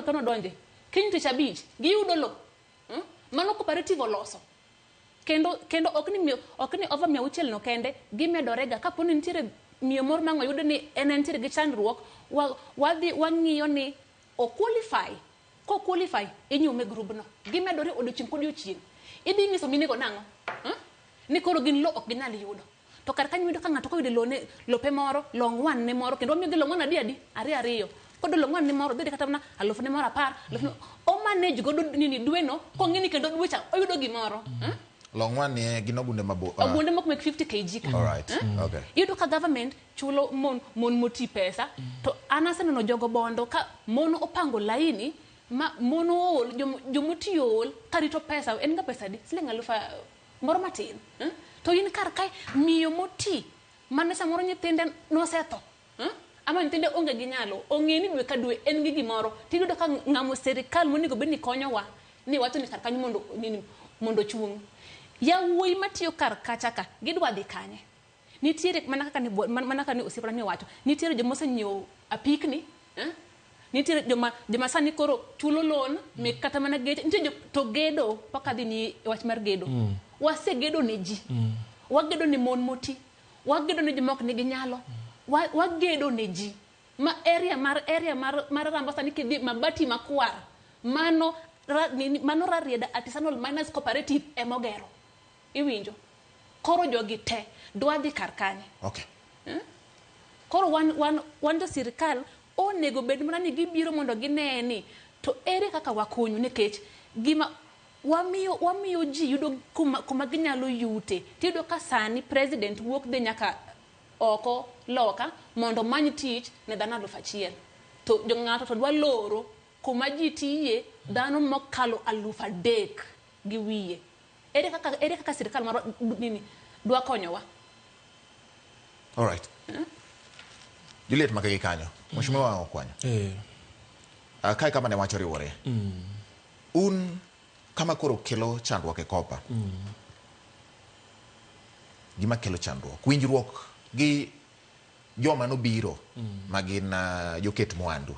Kano donje kiny tich abich giyudo lo. Mano cooperative oloso kendo ok ni ok ni over 600 no kende gimedore ga. Kapo ni nitiere miyo moro ma oyudo ni en entiere gi chandruok, wadhi wang'iyo ni o qualify, ko qualify inyume grubno, gimedore odiochieng' kodiochieng'. Idhi nyiso minego nang'o? Hmm? Ni koro gin lo ok ginyal yudo. To kar kanyo iyudo ka ng'ato koyudo lone lope moro long one ne moro, kendo wamiyogi long one adi adi ariyo ariyo kodo long one ne moro dhi kata mana alufu ne moro 10, alufu ne o manage godo nini dweno kong'e ni kendo dwe cha oyudo gimoro. Long one ni gin ogunde mabo. Ogunde moko mek 50 kg ka. All right. Okay. Iyudo ka government chulo mon moti pesa, to an aseneno jogo bondo ka mon opango laini ma mon ool, jomoti ool karito pesa. En ga pesa adi? Siling aluf moro matin, eh? To in kar kae miyo moti mane samoro nyithinde nosetho, eh? Ama nyithinde onge gi nyalo ong'e ni dwe ka dwe en gi gimoro, tiyudo ka ng'amo sirikal monego bed ni konyowa ni wacho ni kar kanyo mondo nini mondo chung yawuoyi matiyo kar kacha ka gidwa dhi kanye? Nitiere mana kaka ni mana kaka ni osiepna ni wacho, nitiere joma osenyiewo apikni, eh? Nitiere joma sani koro chulo loan mek kata mana geche nitie to gedo pok adhi ni e wach mar gedo. Wasegedo ne ji, wagedo ne mon moti, wagedo ne joma ok nigi nyalo, wagedo ne ji ma area mar Rambo. Sani kidhi mabati makwar mano mano Rarieda Artisanal Miners Cooperative emogero. Iwinjo koro jogi te dwa dhi kar kanye? Koro wan jo sirikal onego bed mana ni gibiro mondo gine ni to ere kaka wakonyu, nikech gima wamiyo ji yudo kuma ginyalo yute. Tiyudo ka sani president wuok dhi nyaka oko loka mondo omany tich ne dhano 1000, to jo ng'ato to dwa loro kuma ji tiye dhano mokalo 3000 gi wiye. Ere kaka sirikal marwa nini dwa konyowa? All right. Juliet Makagi kanyo. Mheshimiwa Okwanyo. Kae kama ne wach oriwore. Un kama koro kelo chandruok e kopa. Gima kelo chandruok. Winjruok gi joma nobiro ma gin joket mwandu.